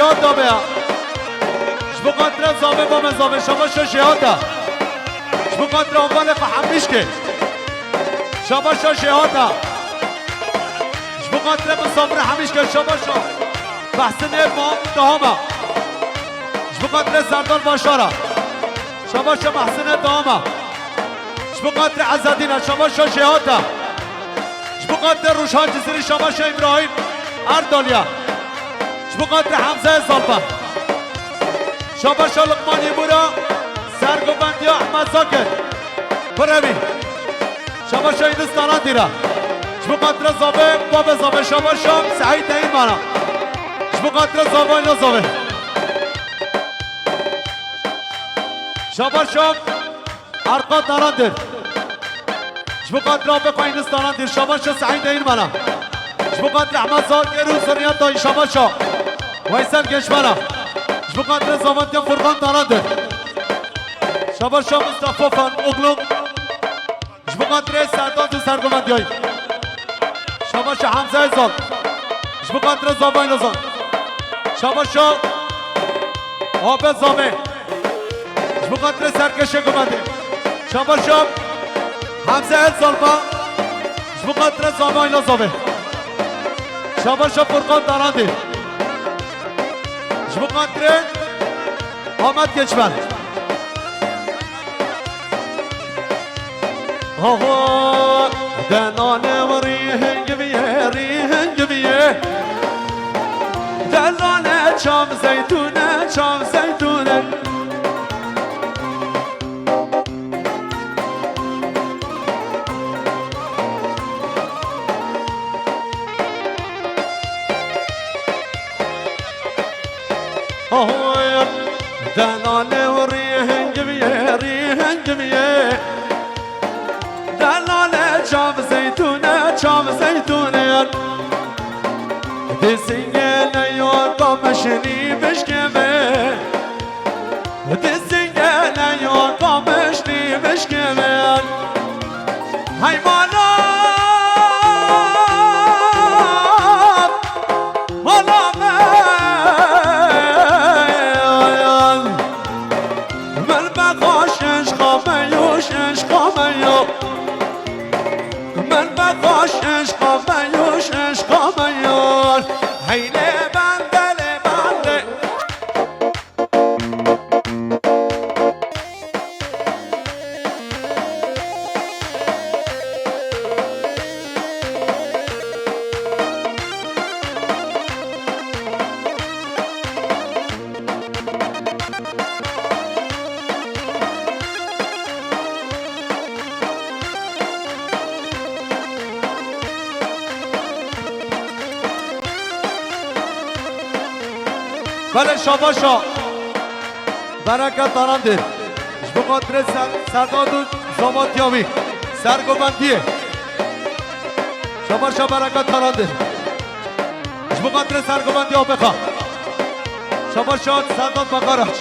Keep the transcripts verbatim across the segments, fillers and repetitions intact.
Jêhata be ya. Ji bo xatirê zavê bavê zavê, şabaşa Jêhata. Ji bo xatirê hevalê xwe Hemîşkê. Şabaşa Jêhata. Ji bo xatirê misafirê Hemîşkê, şabaşa Mehsinê Mahmûd Dahama. Ji bo xatirê Serdar Başara. Şabaşa Mehsinê Dahama. Ji bo xatirê Ezadîna, şabaşa Jêhata. Ji bo xatirê Rûşhan Cizirî, şabaşa Îbrahîm Erdalya. Ji bo xatirê Hemzeyê Zalpa. Şabaşa Luqman Yebûra, sergovendiya Ehmed Zakir. Kurevî. Şabaşa Yunus Tarandîra. Ji bo xatirê zavê, bavê zavê, şabaşa Seîd Deyîrmana. Ji bo xatirê zavayla zavê. Şabaşa Erkan Tarandir. Ji bo xatirê apê xwe Yunus Tarandir, şabaşa Seîd Deyîrmana. Ji bo xatirê Ehmed Zakir û zurriyeta wî, şabaşa Weysel Geşmana. Ji bo xatirê zavantiya Furkan Tarandir. Şabaşa Mustafa Farmoglu. Ji bo xatirê Serdar û sergovendiyayî. Şabaşa Hemzeyê Zal. Ji bo xatirê zavayla zal. Şabaşa Abe Zavê. Ji bo xatirê serkeşê gumendê. Şabaşa Hemzeyê Zalpa. Ji bo xatirê zavayla zavê. Şabaşa Furkan Tarandê. Ji bo xatirê Ahmet Geçmen. Haho, delale rîhing biye, rîhing biye. Delale çav zeytûne, çav zeytûne. Ahoy, delale û rîhing biye, rîhing biye. Delale çav zeytûne, çav zeytûne. Di singê neyo qamişnî bişkeve. Di singê neyo qamişnî bişkeve. Hey mala, mala me, min be xweş eşqa me yo, eşqa me yo. Min be xweş eşqa me yo, eşqa me yo. Hey lê bende, lê bende. Belê şabaşa. Bereket Tarandê. Ji bo xatirê ser-, Serdar û zavatiya wî. Sergovendiyê. Şabaşa Bereket Tarandê. Ji bo xatirê sergovendiya Abexa. Şabaşa Sedat Makaraç.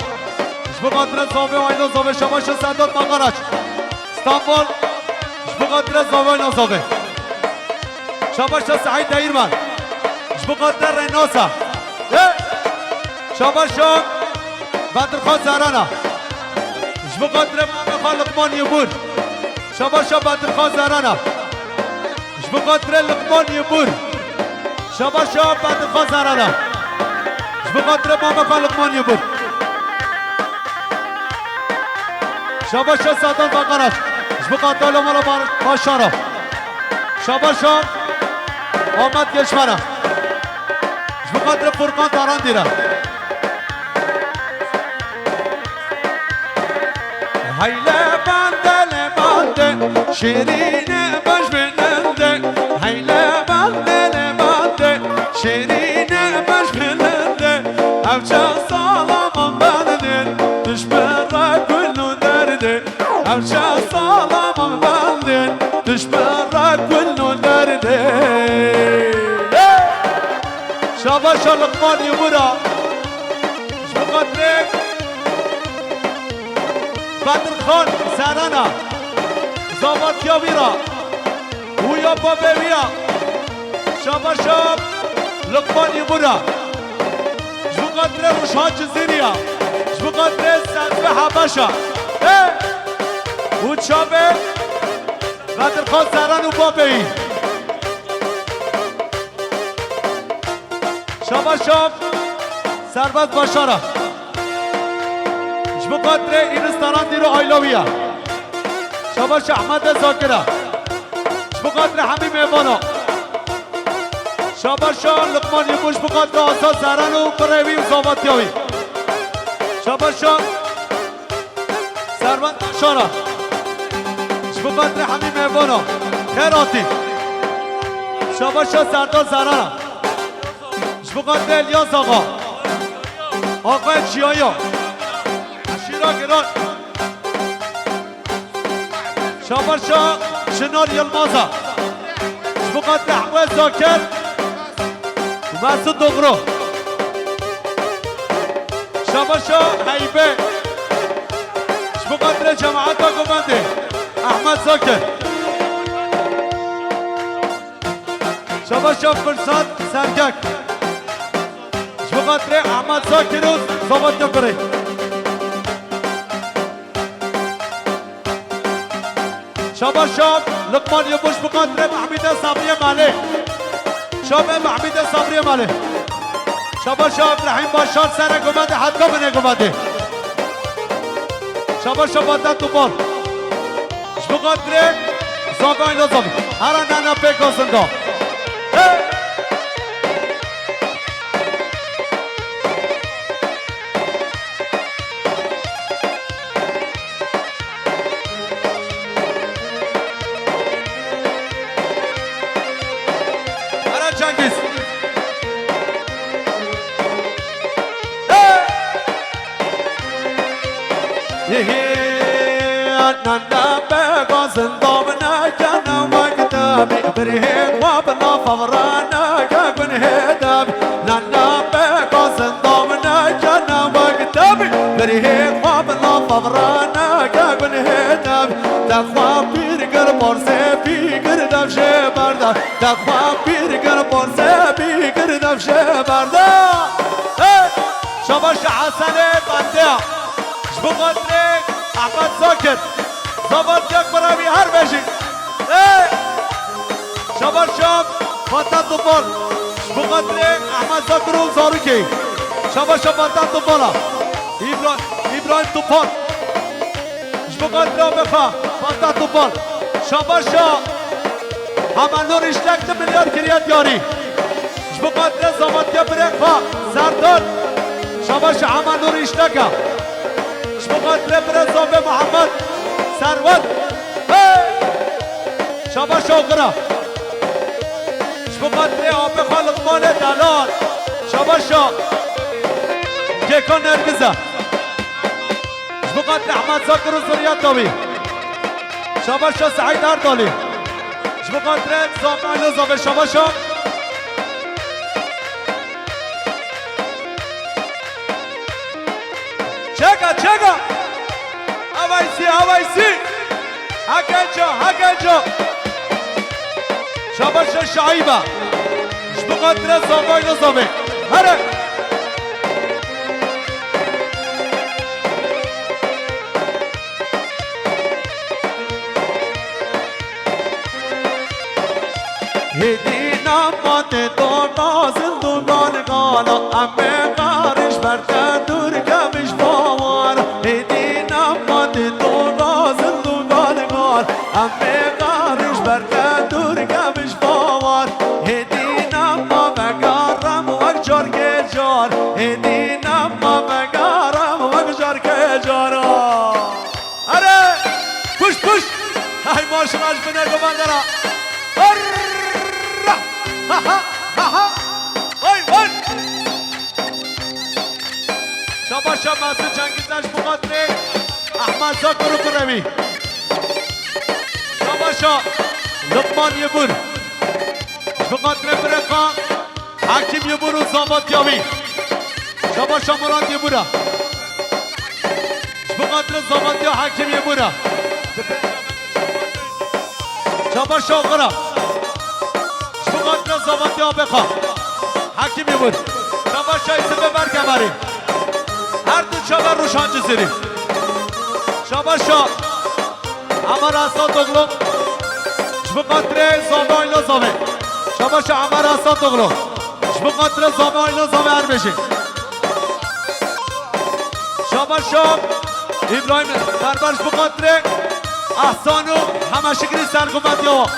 Ji bo xatirê zavê ayna zavê, şabaşa Sedat Makaraç. Stenbol. Ji bo xatirê zavê ayna zavê. Şabaşa Seîd Deyirmen. Ji bo xatirê Rênasa. Ê! Şabaşa Bedirxan Zerana. Ji bo xatirê mamê xwe Luqman Yebûr. Şabaşa Bedirxan Zerana. Ji bo xatirê Luqman Yebûr. Şabaşa Bedirxan Zerana. Ji bo xatirê mamê xwe Luqman Yebûr. Şabaşa Sedat Makaraç. Ji bo xatirê mala Bar-, Başara. Şabaşa Ahmet Geçmana. Ji bo xatirê Furkan Tarandî re. Hey lê bende, lê bende, şîrîne beş bilinde. Hey lê bende, lê bende, şîrîne beş bilinde. Ev çax salamam bendin, tişt bi re kul û derdin. Ev çax salamam bendin, tişt bi re kul û derdin. Şabaşa Luqman Yemura. Ji bo xatirê Bedirxan Zerana, zavatiya wî ra û ya bavê wî ya, şabaşa Luqman Yemura. Ji bo Rojhan Cizîrî ya. Ji bo xatirê Sezve Hebeşa. He! Û çavê Bedirxan Zeran û babeyî. Şabaş şaf Serbest Başara. Ji bo xatirê Înistaran dîro ayla wî ya. Şabaş Ehmedê Zakira. Ji bo xatirê hemî mêvana. Şabaşa Luqman Yebû ji bo xatirê Azad Zeran û kurê wî û zavatiya wî. Şabaşa Serwend Başara. Ji bo xatirê hemî mêvana. Xêr hatî. Şabaşa Serdar Zerana. Ji bo xatirê Elyas Axa. Axa Çiyaya. Eşîra Giran. Şabaşa Çinar Yilmaza. Ji bo xatirê Ehwez Zakir û Mesut Dogro. Şabaşa Heybe. Ji bo xatirê cemaeta Gomendê. Ehmed Zakir. Şabaşa Firsat Sergek. Ji bo xatirê Ehmed Zakir û Zavat Kepirê. Şabaşa Luqman Yebû ji bo xatirê Mehmîdê Sabriyê Malê. Şabe Mehmîdê Sabriyê Malê. Şabaşa Îbrahîm Başar sere Gomendê hetka binê Gomendê. Şabaşa Bata Topal. Ji bo xatirê Zagayla Zagî. Hera nana pêka zinda. Hey! Ara Cengiz. Hey! Hê, hê, nana pêka zinda min nekene wek te bî. Birhê xwe bila fevrane ke gunhê te bî. Nana pêka zinda min nekene wek te bî. Birhê xwe bila fevrane ke gunhê te bî. Te xwe pîr kir, parsê pî kir, dev jê berde. Te xwe pîr kir, parsê pî kir, dev jê berde. Hey! Şabaş Hesenê Bendeya. Ji bo xatirê Ehmed Zakir. Zavat yek bira wî her bejî. Hey! Şabaş şaf Fata Topal. Ji bo xatirê Ehmed Zakir û Zarokê. Şabaş şaf Fata Topala. Îbra-, Îbrahîm Topal. Ji bo xatirê Abexa, Fatah Topal. Şabaşa Hemanur Îşlek du milyar kiriye diyarî. Ji bo xatirê zavatiya birê xwe, Serdar. Şabaşa Hemanur Îşlek e. Ji bo xatirê birê zavê Muhammed, Serwet. Hey! Şabaşa Oxira. Ji bo xatirê Abexa Luqmanê Delal. Şabaşa Gêka Nergiz e. Ji bo xatirê Ehmed Zakir û zuriyeta wî. Şabaşa Seîd Erdalî. Ji bo xatirê Zafaylo Zafê Şabaşa. Çeka, çeka. Havaysi, havaysi. Hakenca, hakenca. Şabaşa Şaiba. Ji bo xatirê Zafaylo Zafê. Here. Hêdî nema tê dona zindû gal gala, em ê qarîş ber te dûr kevin ji bawar. Hêdî nema tê dona zindû gal gal, em ê qarîş ber te dûr kevin ji bawar. Hêdî nema vegerem wek carkê car, hêdî nema vegerem wek carkê cara. Here! Puş, puş! Hay maşallah ji binê gomandara. Herra! Ha, ha, ha, ha! Vay, vay! Şabaşa Mesut Cengizler ji bo xatirê Ahmet Zakir û kurê wî. Şabaşa Luqman Yebûr. Ji bo xatirê birê xwe Hakim Yebûr û zavatiya wî. Şabaşa Murat Yebûra. Ji bo xatirê zavatiya Hakim Yebûra. Şabaşa Oxira. Ji bo xatirê zavatiya Abexa. Hakim Yebûr. Şabaşa Yusufê Berkemerî. Her du çaver Rûşan Cizîrî. Şabaşa Emar Hasan Doglu. Ji bo xatirê Zame Ayla Zame. Şabaşa Emar Hasan Doglu. Ji bo xatirê Zame Ayla Zame her bijî. Şabaşa Îbrahîm Berber ji bo xatirê Ehsan û Hema Şikrî serqûmetiya wan.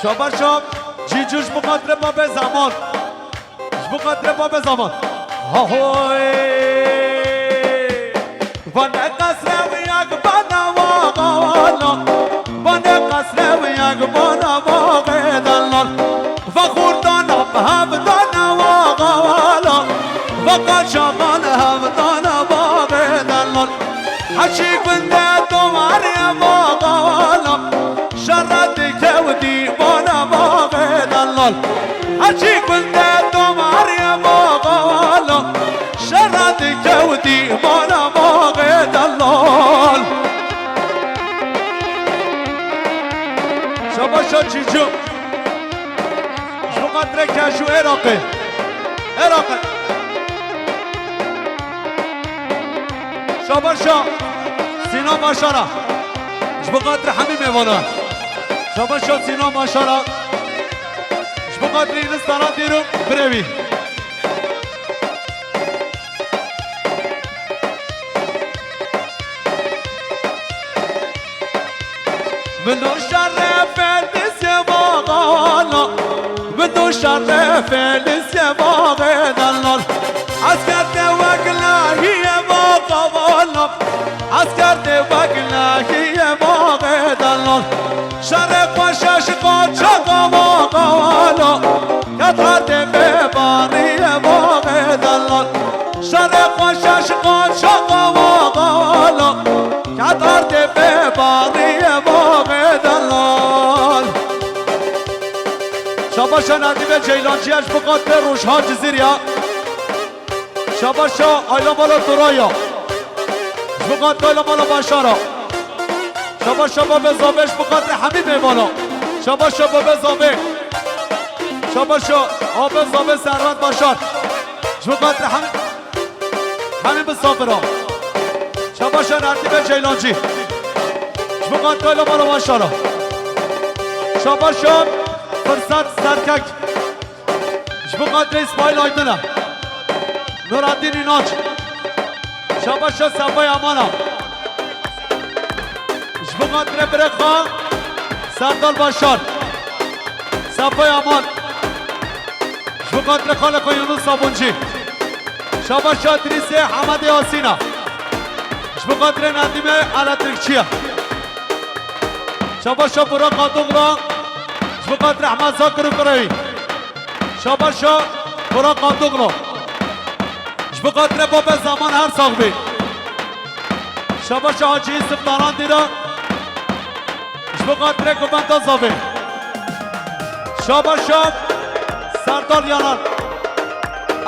Şabaşa Cîcû ji bo xatirê babê Zeman. Ji bo xatirê babê Zeman. Ahoy! Vane qesre wiyek bana waqala. Vane qesre wiyek bana waqê delal. Va xurdana bi hev dana waqala. Va qaçaxan hev dana waqê delal. Heçî gundê domarê waqala. Şerra dikewtî bana waqê delal. Heçî gundê domarê waqala. Şerra dikewtî bana waqê delal. Şabaşa Cîcû. Ji bo xatirê Keşû Iraqê. Iraqê. Şabaşa Sînan Başara. Ji bo xatirê hemî mêvana. Şabaşa Sînan Başara. Ji bo xatirê Yunus Taran Dîro birê wî. Min o şerefê li sêvaxana, min o şerefê li sêvaxê delal. Esker tê wek lahiyê vaxavana, esker tê wek lahiyê vaxê delal. Şerê xwe şaş qaçaxa vaxavana, ket erdê bê bariyê vaxê delal. Şerê xwe şaş qaçaxa vaxavana, ket erdê bê bariyê vaxê delal. Şabaşa Nedîme Ceylancî, ji bo xatirê Rojhan Cizîrî ya. Şabaşa Ayla Mala Toraya. Ji bo xatirê Ayla Mala Başara. Şabaşa babê Zavê, ji bo xatirê hemî mêvana. Şabaşa babê Zavê. Şabaşa abê Zavê Serwet Başar. Ji bo xatirê hemî Hemî misafira. Şabaşa Nertîbe Ceylancî. Ji bo xatirê Ayla Mala Başara. Şabaşa Firsat Serkek. Ji bo xatirê Îsmaîl Aydin e. Nureddin Înanç. Şabaşa Sefay Amana. Ji bo xatirê birê xwe Serdal Başar. Sefay Aman. Ji bo xatirê xalê xwe Yunus Sabuncî. Şabaşa Dirîsê Hemedê Yasîna. Ji bo xatirê Nedîmê Elektrîkçî ye. Şabaşa Burak Atoglu. Ji bo xatirê Ehmed Zakir û kurê wî. Şabaşa Burak Atoglu. Ji bo xatirê babê Zeman her sax bî. Şabaşa Hacî Yusuf Taran Dîra. Ji bo xatirê Govenda Zavê. Şabaşa Serdar Yanar.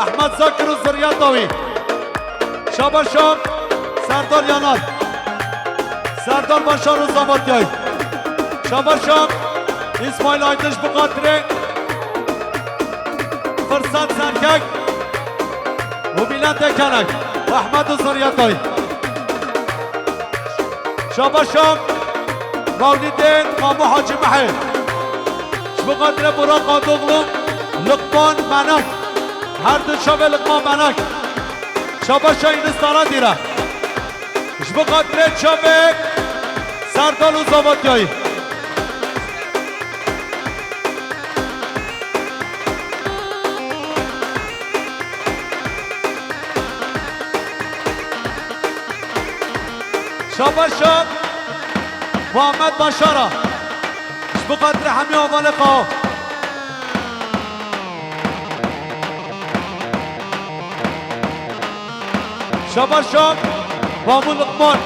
Ehmed Zakir û ziriyeta wî. Şabaşa Serdar Yanar. Serdar Başar û zavatiyayî. Şabaşa Îsmaîl Aydin ji bo xatirê Firsat Serkek û Bîlentê Kelek û Ehmed û ziriyetayî. Şabaşa Mewlîdê Mamo Hacî Mehê. Ji bo xatirê Burak Atoglu, Luqman Menek. Her du çavê Luqman Menek. Şabaşa Yunus Taran Dîra. Ji bo xatirê çavê Serdal û zavatiyayî. Şabaşa Muhammed Başara. Ji bo xatirê hemî hevalê xwe. Şabaşa Mamû Luqman.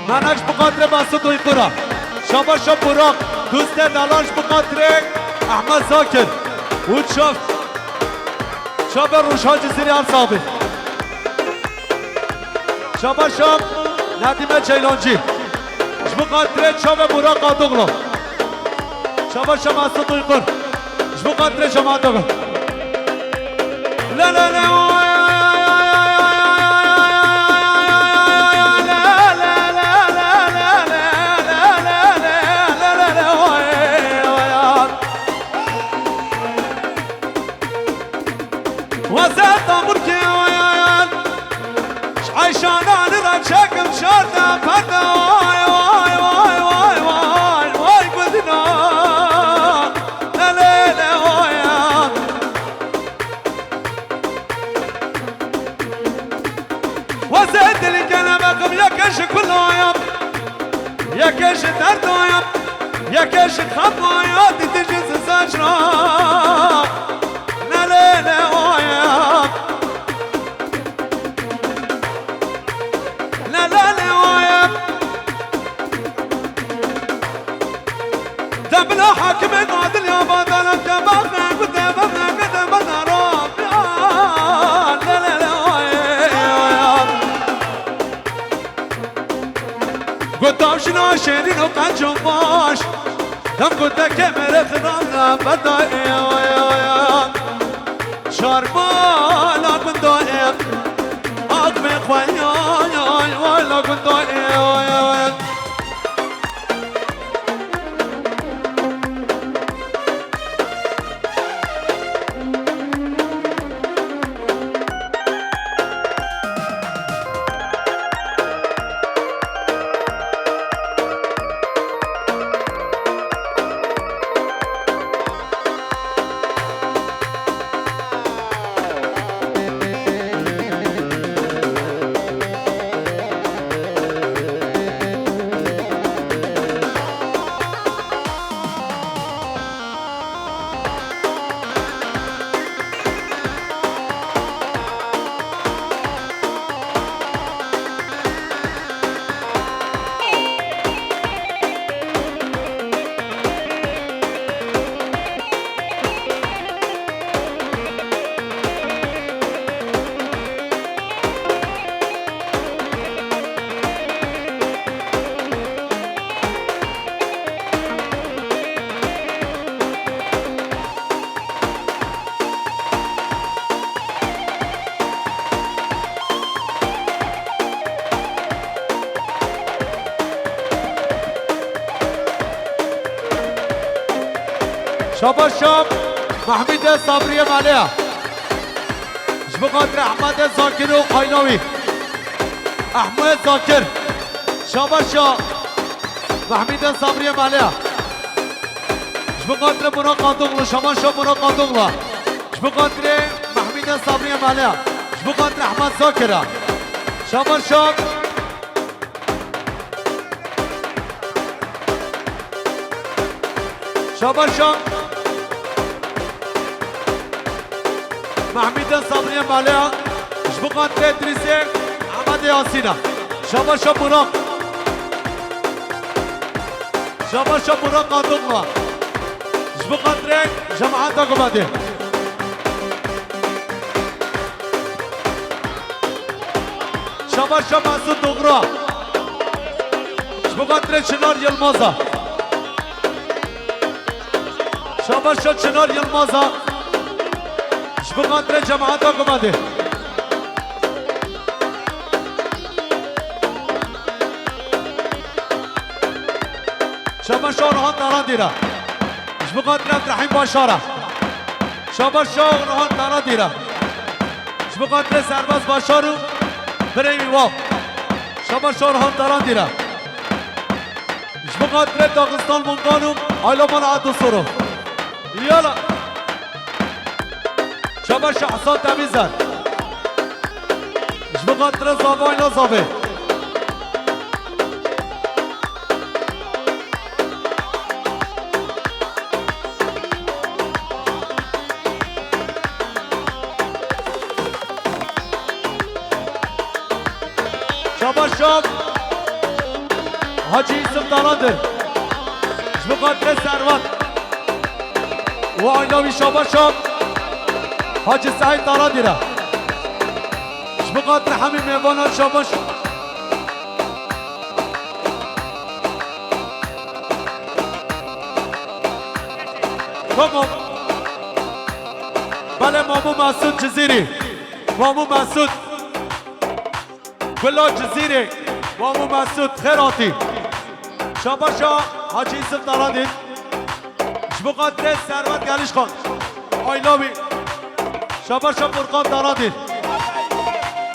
Menek ji bo xatirê Mesûd Uykura. Şabaşa Burak. Dustê delal ji bo xatirê Ehmed Zakir. Û çav. Çavê Rûşa Cizîrî her sax bî. Şabaşa Nedîme Ceylancî. Ji bo xatirê çavê Mura Qatoglu. Şabaşa Mesut Uygur. Ji bo xatirê cemaeta ku. La la la. Wezeta burkê wayan, ji eyşanan re çekim şarte perde, way, way, gudina, le, le, le, wayan. Wezê dilî kelemeqim yekê ji kulaya, yekê ji derdaya, yekê ji xemaya, dîtin ji zizecra. Ne lê ne waya. Ne lê ne waya. Debila hakimê adil ya badana ke baxne ku debana ke debana ro. Lê lê lê waya. Gotav jina şêrîn û qenc û baş. Dem gote kemere xidan beda ê waya waya. Çarmala gunda ê. Ak me xwe ya ya wala gunda ê waya waya. Şabaşa Mehmîdê Sabriyê Meleya. Ji bo xatirê Ehmedê Zakir û aîla wî. Ehmedê Zakir. Şabaşa Mehmîdê Sabriyê Meleya. Ji bo xatirê Mura Qatoglu, şabaşa Mura Qatoglu. Ji bo xatirê Mehmîdê Sabriyê Meleya. Ji bo xatirê Ehmed Zakir a. Şabaşa. Şabaşa Mehmîdê Sabriyê Meleya. Ji bo xatirê Dirîsê Ehmedê Yasîna. Şabaşa Mura. Şabaşa Mura Qatoglu. Ji bo xatirê cemaeta Gubadê. Şabaşa Mesut Dogra. Ji bo xatirê Çinar Yilmaza. Şabaşa Çinar Yilmaza. Ji bo xatirê cemaeta Gubadê. Şabaşa Orhan Tarandî re. Ji bo xatirê Abdurehîm Başar e. Şabaşa Orhan Tarandî re. Ji bo xatirê Serbaz Başar û birê wî wa. Şabaşa Orhan Tarandî re. Ji bo xatirê Daxistan Mungan û aîla mala Edo Soro. Yala. Şabaşa Ehsan Temîzer. Ji bo xatirê Zava aîla Zavê. Şabaşa Hacî Yusuf Daradir. Ji bo xatirê Servat û aîla wî şabaşa Hacî Seîd Daradir e. Ji bo xatirê hemî mêvanan şabaş. Tamam. Belê Mamû Mesûd Cizîrî. Mamû Mesûd. Gula Cizîrê, Mamû Mesûd, xêr hatî. Şabaşa Hacî Yusuf Daradîn. Ji bo xatirê Servet Gelişxan. I love you. Şabaşa Furkan Daradîn.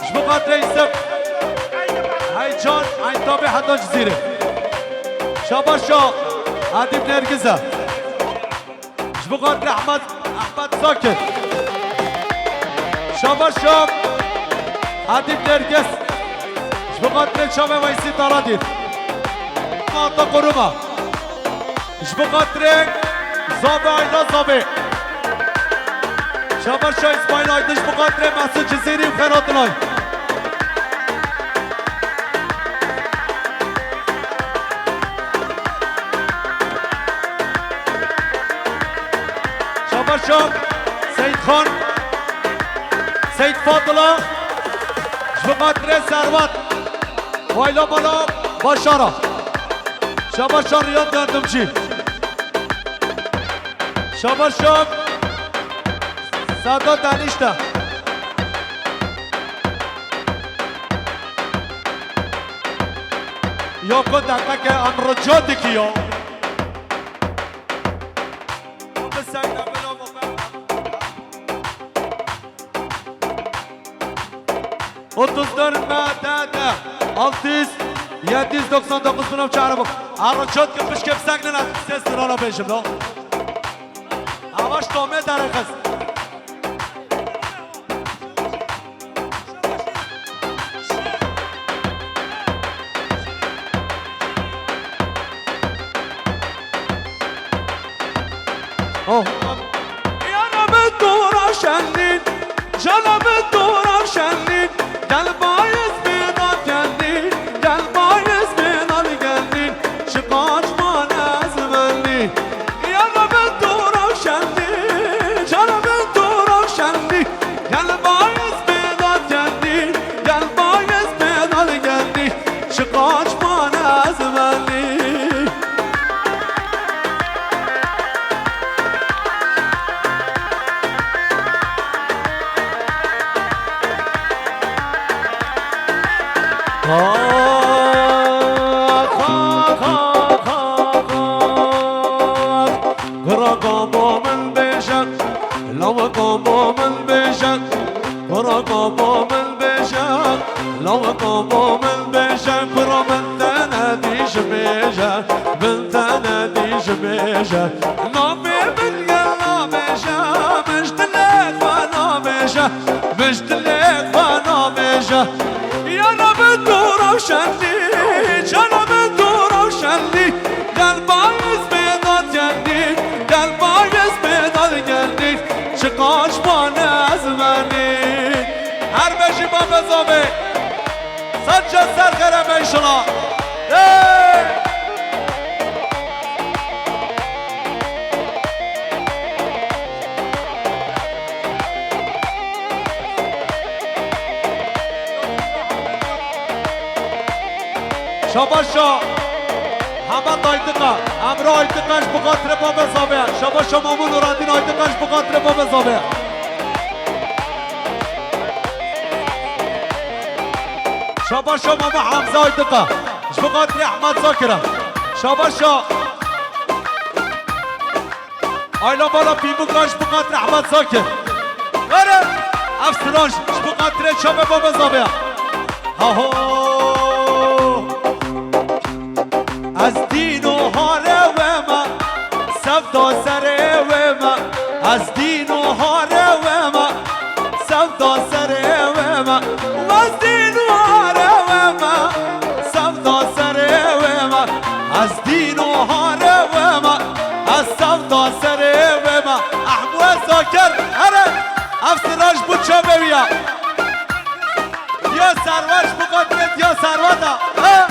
Ji bo xatirê Yusuf. Hey can, Eyntabê heta Cizîrê. Şabaşa Edîb Nergize. Ji bo xatirê Ehmed, Ehmed Zakir. Şabaş şam. Edîb Nergis. Ji bo xatirê çavê Weysî Daradîr. Mata Koruma. Ji bo xatirê Zabê Ayla Zabê. Şabaş şam İsmail Aydın ji bo xatirê Mesut Cizîrî û Xerat Lay. Şabaş şam Seyîd Xan, Seyîd Fadila, ji bo xatirê Servat, Wayla Mala Başara. Şabaş şam Riyad Yardımcı. Şabaş şam Sedat Enişte. Yoko deqeke em rica dikî ya. Otuz dört M D D altı yüz, yedi yüz doksan dokuz bin çarabok. Arıçot ki pişke pisek ne ses sırala beşim lo. Avaş tome darıkız. Oh. Yara bi tu ra şenî, cana bi tu ra şenî, gel bayez bêda kendî, gel bayez bêda li kendî, çi qaç mane ez mendî. Yara bi tu ra şenî, cana bi tu ra şenî, gel bayez bêda kendî, gel bayez bêda li kendî, çi qaç mane ez mendî. Kura kamo min bêje, lawa kamo min bêje, kura kamo min bêje, lawa kamo min bêje, kura min te nedî ji mêje, min te nedî ji mêje. Navê min gel nabêje, min ji dilê xwe nabêje, min ji dilê xwe nabêje. Yara bi tu rewşenî, cana bi tu rewşenî, gel bayez bêda kendî, gel bayez bêda kendî, çi qaç mane ez menî. Her bejî babe zavê. Sed ca ser xêre be înşallah. Hey! Şabaşa Hemed Aydıka, Emre Aydıka ji bo xatirê babe zavê. Şabaşa Mamun Nuradîn Aydıka ji bo xatirê babe zavê. Şabaşa Mama Hamza Aydıka. Ji bo xatirê Ehmed Zakir e. Şabaşa. Ayla bala Pîmuka ji bo xatirê Ehmed Zakir. Were. Ev Siraj ji bo xatirê çavê babe zavê. Haho. Ez dîn û hare wema, sevda serê wema. Ez dîn û hare wema, sevda serê wema. Ez dîn û hare wema, sevda serê wema. Ez dîn û hare wema, ez sevda serê wema. Ehmû ez Zakir, here, ev Siraj bû çavê wî ya. Diya Serwet ji bo xatirê Diya Serwet a. Ha?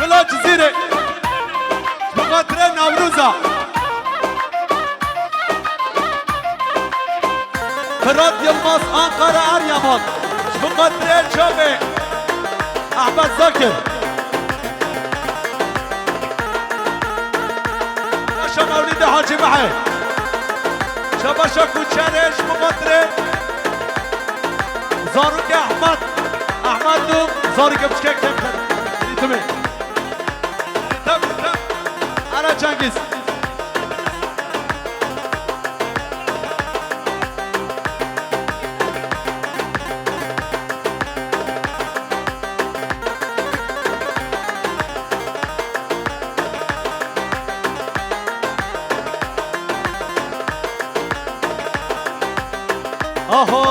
Bila Cizîrê. Ji bo xatirê Newroz a. Fırat Yılmaz, Ankara Eryaman. Ji bo xatirê çavê Ahmet Zakir. Yaşa Mevlidê Hacı Mehe. Şabaşa Kuçerê ji bo xatirê zarokê Ehmed. Ehmed û zarokê biçkek kêm kir. Rîtimê. Tep, tep. Ara Cengiz. Aho,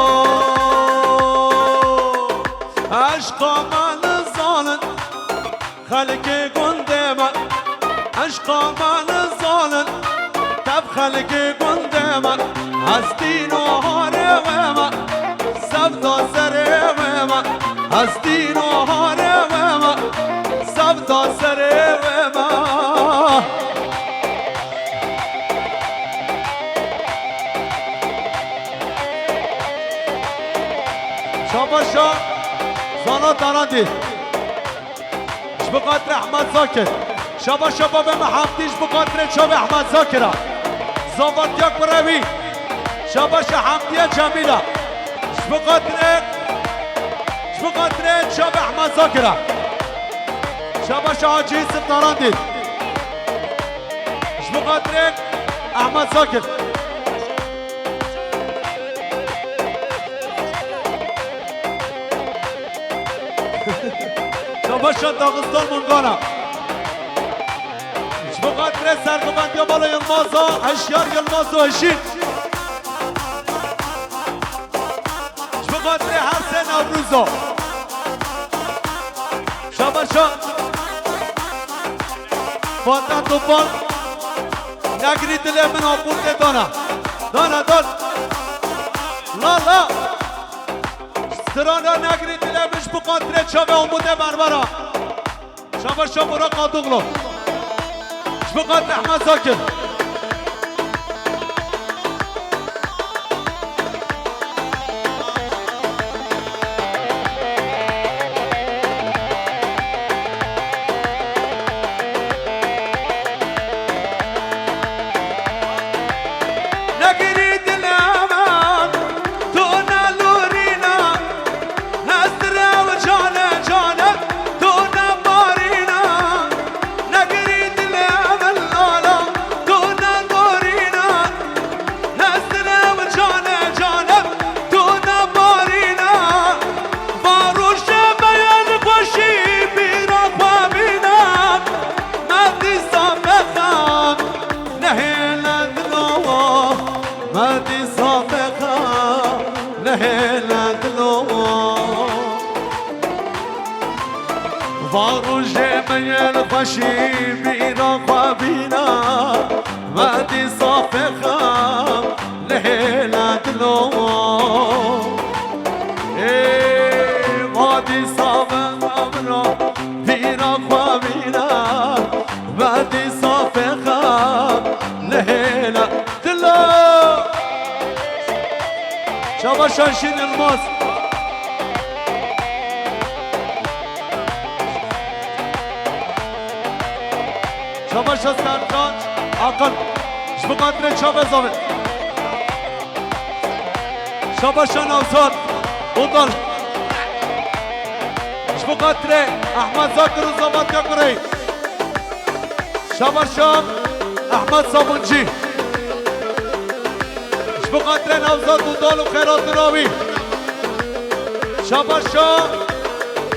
eşqa me nizanin, xelkê gundê me, eşqa me nizanin, tev xelkê gundê me, hestî noharê wê me, sevda serê wê me, hestî noharê wê me, sevda serê wê me. Şabaşa Zana Tarandî. Ji bo xatirê Ehmed Zakir. Şabaşa babê me Hemdî ji bo xatirê çavê Ehmed Zakir a. Zavatiya kurê wî. Şabaşa Hemdiye Cemîla. Ji bo xatirê, ji bo xatirê çavê Ehmed Zakir a. Şabaşa Hacî Yusuf Tarandî. Ji bo xatirê Ehmed Zakir. Şabaşa Daxistan Mungana. Ji bo xatirê serxivendiya Mala Yilmaza, Hişyar Yilmaz û Hişîr. Ji bo xatirê her sê Newroza. Şabaşa Fatih Topal. Negirî dilê min, apûr tê dana. Dana, dan. La, la. Strana negirî dilê min ji bo xatirê çavê Umudê Berbera. Şabaşa Burak Adoglu. Ji bo xatirê Ehmed Zakir. Negirî dilê min, tu ne lûrîna, hesre û cane cane, tu ne barîna. Negirî dilê min lala, tu ne lûrîna, hesre û cane cane, tu ne barîna. Va rojê me yên xweşî bîra xwe bîna, me dîsa bexam. Nehêle dilo, me dîsa bexam, nehêle dilo. Va rojê me yên xweşî bîra xwe bîna, me dîsa bexam, nehêle dilo. Ê, va dîsa bexam, bîra xwe bîna, me dîsa bexam, nehêle dilo. Şabaşa Şîn Yilmaz. Şabaşa Sercan Akın. Ji bo xatirê çavê zavê. Şabaşa Newzat Bundal. Ji bo xatirê Ehmed Zakir û Zavatiya Kureyî. Şabaşa Ehmed Sabuncî. Ji bo xatirê Newzat Bundal û xêratina wî. Şabaşa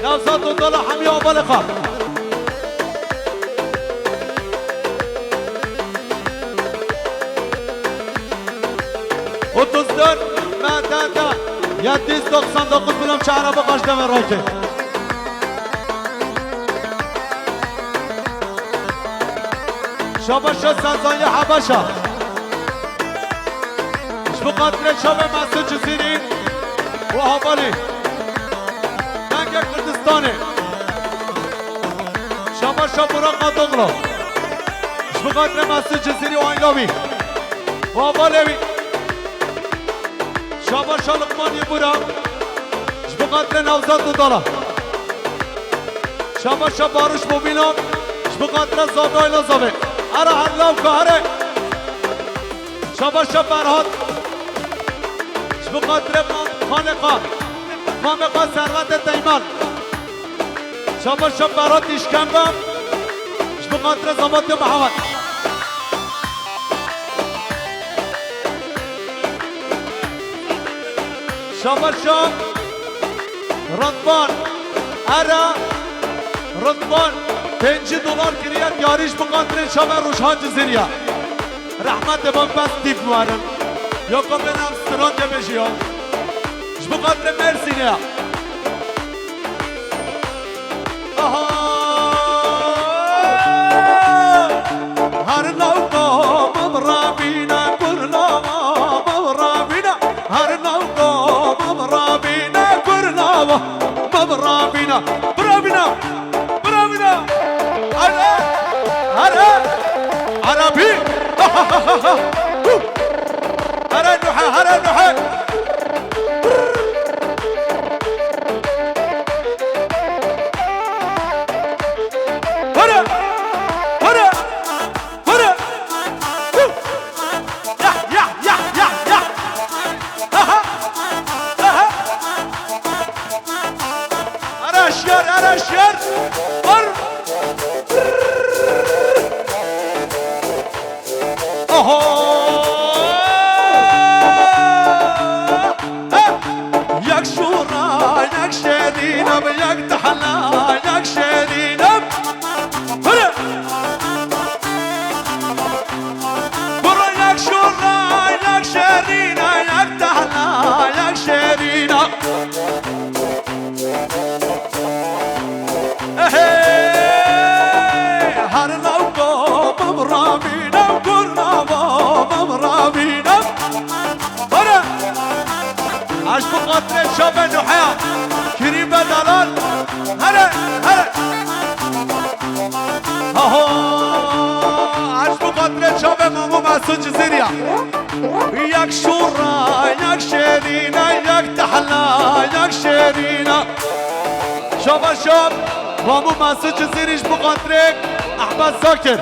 Newzat Bundal û hemî avalê xwe. Otuz dört M D D yedi yüz doksan dokuz bilim çağrı bu kaç demir rakı. Şabaşa Sezaya Habaşa. Ji bo xatirê çavê Mesûd Cizîrî û hevalî. Dengê Kurdistanê. Şabaşa Burak Adoglu. Ji bo xatirê Mesûd Cizîrî û aîla wî. Û hevalê wî. Şabaşa Luqman Yebûra. Ji bo xatirê Newzat Dudala. Şabaşa Baruş Mobîna. Ji bo xatirê Zada Elazavê. Ara her law ka here. Şabaşa Ferhat Ji bo xatirê Xalê Xan, Mamê Xan Servetê Teymel. Şabaş şab Berat Îşkembe. Ji bo xatirê Zabatê Mihemed. Şabaş şab Ridvan. Ere Ridvan. Pêncî dolar kiriye diyarî ji bo xatirê çava Rojhan Cizîrî ye. Rehmetê ban bes tîp werin. Ya ka bên ev stran de bêjî ya. Ji bo xatirê Mêrsînê ya. Aha! Her lawka min rabîne, kur lawa min rabîne. Her lawka min rabîne, kur lawa min rabîne. Birabîne! Birabîne! Hare! Hare! Arabî! Hare Nuhe! Hare Nuhe! Hare! Hare! Hare! Yah, yah, yah, yah, yah! Aha! Aha! Ara şiyar, ara şiyar! Vur! Oho! Yek şûra, yek şêrîn e, yek tehla, yek şêrîn e. Hire! Bura yek şûra, yek şêrîn e, yek tehla, yek şêrîn e. Ehê! Her lawka min rabîne, kur lawa min rabîne. Hare! Eş bi xatirê çavê Nuheya. Kirî be dalal. Hare! Hare! Aha! Eş bi xatirê çavê Mamû Mesûd Cizîrî ya. Yek şûra, yek şêrîne, yek tehla, yek şêrîne. Şaba şab, Mamû Mesûd Cizîrî ji bi xatirê Ehmed Zakir.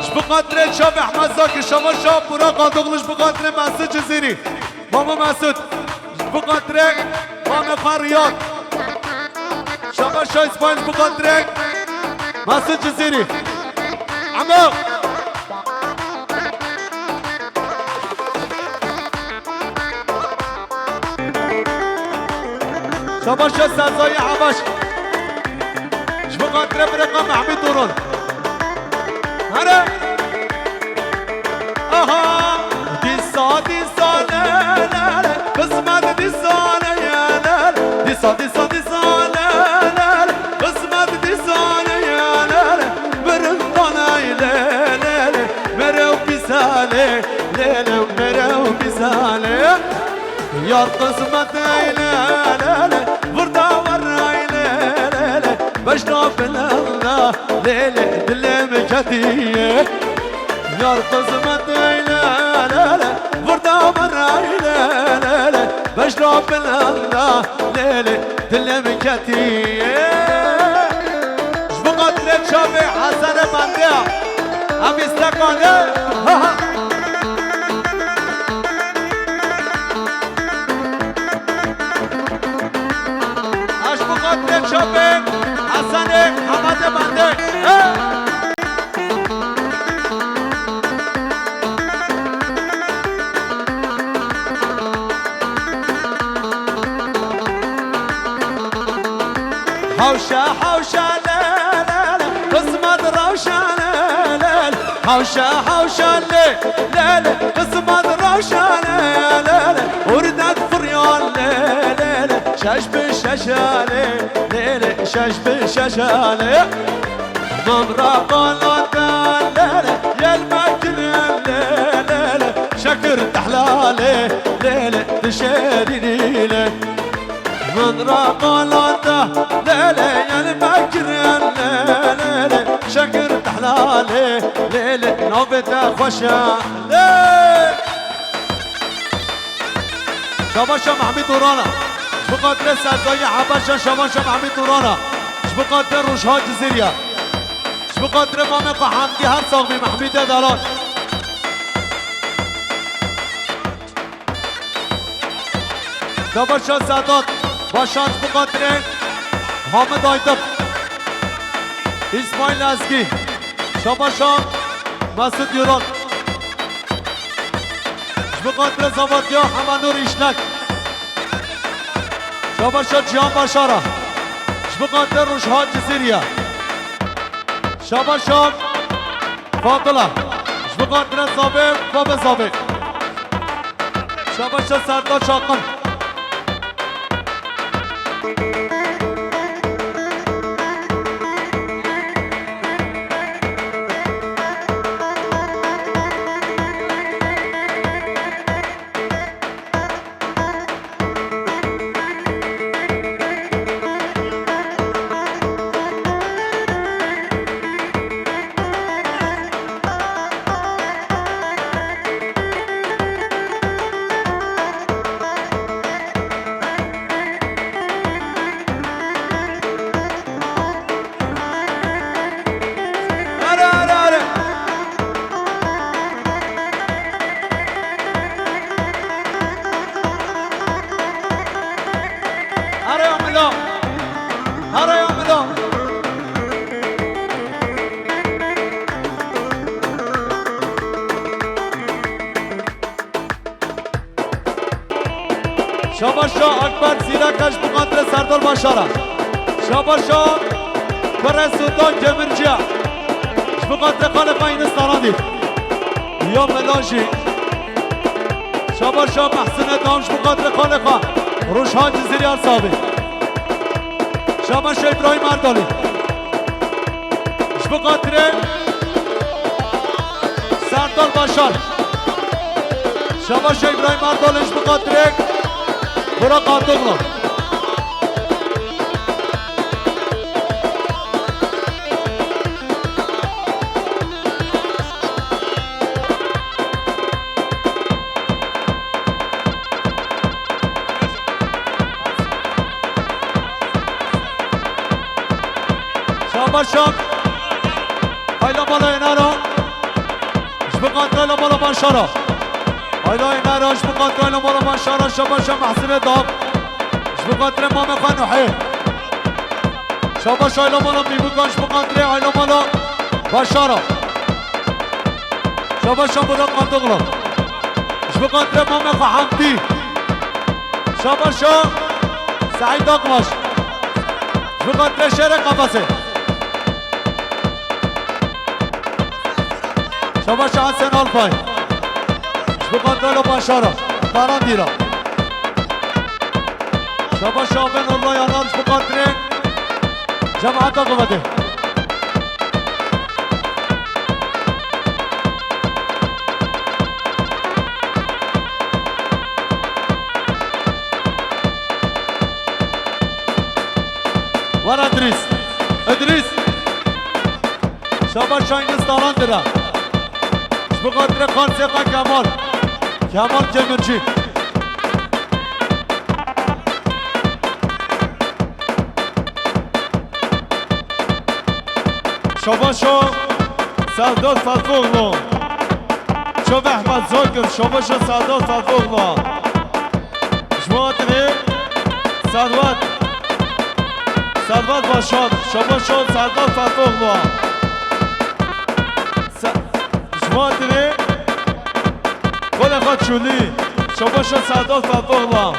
Ji bi xatirê çavê Ehmed Zakir, şaba şab, Burak Adoğlu ji bi xatirê Mesûd Cizîrî. Mamû Mesûd, ji bi xatirê Mamê Xan Riyad. Şaba şab, Îspanya ji bi xatirê Mesûd Cizîrî. Emo! Şaba şab Sezayê Hebaş. Ji bo xatirê birêka Mehmî Turan. Here! Aha! Dîsa, dîsa, le, le, le, qismet dîsa, le, le, le. Dîsa, dîsa, dîsa, le, le, le, qismet dîsa, le, le, le, le. Mirin danay, le, le, le, merew pîsa, le, le, le, merew pîsa, le. Yar qismet eyle, le, le, virda wer eyle, le, le, beşna bilenda, le, le, dilê min ketiye. Yar qismet eyle, le, le, virda wer eyle, le, le, beşna bilenda, le, le, dilê min ketiye. Ji bo xatirê çavê Hesenê Bendeya, em îstekan e. Ha, ha. Eş bi xatirê çavê Hesenê Hemedê Bendê. He! Hawşa, hawşa, le, le, le, qismet rewşa, le, le, le. Hawşa, hawşa, le, le, le, qismet rewşa, le, le, le. Ûrdet firyan, le, le, le, şeş bi şeşa, le, le, le, şeş bi şeşa, le. Min re qala te, le, le, yel me kirin, le, le, le, şekir tehla, le, le, le, dişerînî, le. Min re qala te, lê lê, yel me kirin, lê lê lê, şekir tehla, lê lê lê, navê te xweş e, lê. Şabaşa Mehmî Turan e. Ji bo xatirê Sezayê Hebaşan, şabaşa Mehmî Turan e. Ji bo xatirê Rojha Cizîrî ye. Ji bo xatirê mamê xwe Hemdî, her sax bî Mehmîdê delal. Şabaşa Sedat Başar ji bo xatirê Hamid Aydın. İsmail Ezgi. Şabaşa Mesut Yural. Ji bo xatirê Zavatiya Hemanur İşlek. Şabaşa Cihan Başara. Ji bo xatirê Rojhan Cizîriye. Şabaşa Fadila. Ji bo xatirê Zavê, Babê Zavê. Şabaşa Serdar Çakın. Are, are, are. Are ya mila. Are ya mila. Şabaşa Akber Zîraka ji bo xatirê Serdar Başara. Şabaşa Kurê Sultan Kemirciya. Ji bo xatirê xalê xwe Yunus Talandî. Ya mela jî. Şabaşa Mehsine Dam ji bo xatirê xalê xwe Rojhan Cizîrî Ersabî. Şabaşa Îbrahîm Erdalî. Ji bo xatirê Serdar Başar. Şabaşa Îbrahîm Erdalî ji bo xatirê Burak Atoglu. Şabaşa. Hayla mala Enara. Ji bo xatirê Hayla mala Başara. Hayla Enara ji bo xatirê Hayla mala Başara. Şabaşa Mehsine Dam. Ji bo xatirê mamê xwe Nuhê. Şabaşa Hayla mala Mîbuka ji bo xatirê Hayla mala Başara. Şabaşa Burak Atoglu. Ji bo xatirê mamê xwe Hamdî. Şabaşa Seîd Akbaş. Ji bo xatirê şerê Qefesê. Şabaşa Hesen Alpay. Ji bo xatirê Başara. Tarandîra. Şabaşa Aben Allah Yanar ji bo xatirê cemaeta Qubedê. Were Idrîs. Idrîs. Şabaş Şahin Stalan dire. Ji bo xatirê Qarsê xwe Kemal. Kemal Cemirci. Şabaşo Serdar Fatihoglu. Çavê Ehmed Zagir, şabaşo Serdar Fatihoglu. Ji bo xatirê Servet. Servet Başar, şabaşo Serdar Fatihoglu. Se-, ji bo xatirê Xwedê xwe Çolî, şabaşo Serdar Fatihoglu.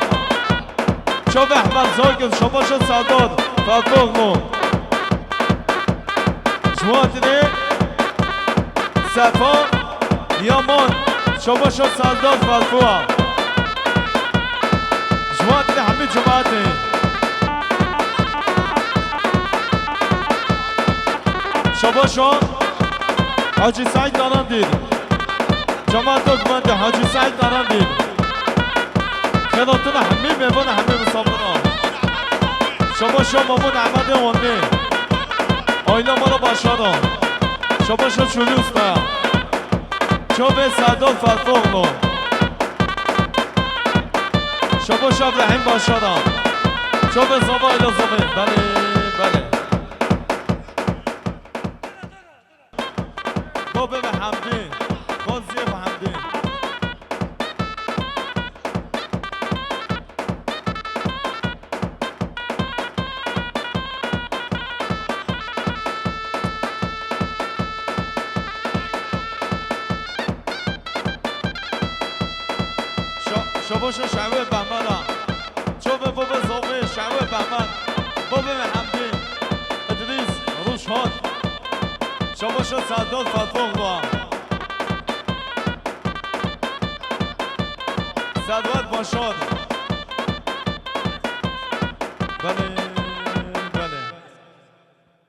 Çavê Ehmed Zagir, şabaşo Serdar Fatihoglu. Ji bo xatirê Sefa Yaman, şabaşo Serdar Fatihoglu. Ji bo xatirê hemî cemaetê. Şabaşo Hacî Seîd Tarandî. Cemaeta gumendê Hacî Seîd Tarandî. Xelatuna hemî mêvana, hemî misafira. Şabaşo Mamûn Ehmedê Wanê. Aîla mala Başara. Şabaşo Çolî Usta. Çavê Serdar Fatihoglu. Şabaşo Ebrahîm Başara. Çavê Zava Elazığê. Belê, belê. Babê me Hemdî, Xoziyê me Hemdî. Çabaşa şewe Behmena. Çavê baba zavê şewe Behmen. Babê me Hemdî. Îdrîs Rûşhat. Çabaşa Serdar Fethoğlu. Servet Başar. Belê.